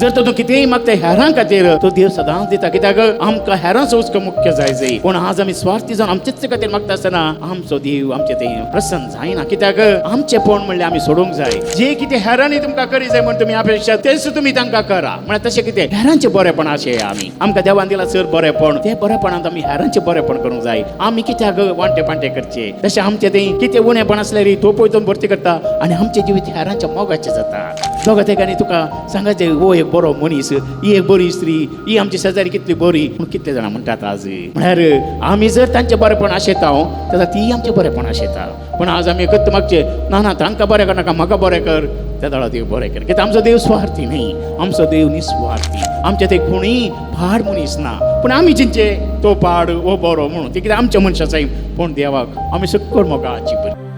जर तर तूं कितेंय मागता हेरां खातीर, तो देव सदांच दिता. कित्याक आमकां हेरांचो हुस्को मुख्य जाय जाय. पूण आज आमी स्वार्थी जावन आमचेच खातीर मागता आसतना आमचो देव आमचे ते प्रसन्न जायना. कित्याक आमचेपण म्हणल्यार आमी सोडूंक जाय. जे कितें हेरांनी तुमकां करी जाय म्हण तुमी अपेक्षा, तेच तुमी तांकां करा. म्हळ्यार तशें कितें हेरांचें बरेपण अशें आमी आमकां देवान दिला चड बरेपण, ते बरेपणांत आमी हेरांचें बरेपण करूंक जाय. आमी कित्याक वांटे पांटे करचे? तशें आमचें तें कितें उणेपण आसल्यार तो पळय तो भरती करता आनी आमचें जिवीत हेरांच्या मोगाचें जाता. दोगा तेगांनी तुका सांगाचें, हो एक बरो मनीस, ही एक बरी स्त्री, ही आमची शेजारी कितली बरी म्हूण कितले जाणां म्हणटात आज. म्हळ्यार आमी जर तांचें बरेपण आशेता जाल्यार ती आमचें बरेपण आशेता. पूण आज आमी एकच मागचें, ना ना तांकां बरें कर नाका, म्हाका बरें कर. त्या दळा देव बरें कर. कित्याक आमचो देव स्वार्थी न्ही, आमचो देव निस्वार्थी. आमचे ते कोणूय पाड मनीस ना, पूण आमी चिंतचे तो पाड हो बरो म्हणून, ते कितें आमच्या मनशाचो. पूण देवाक आमी सक्कड मोगाची बरी.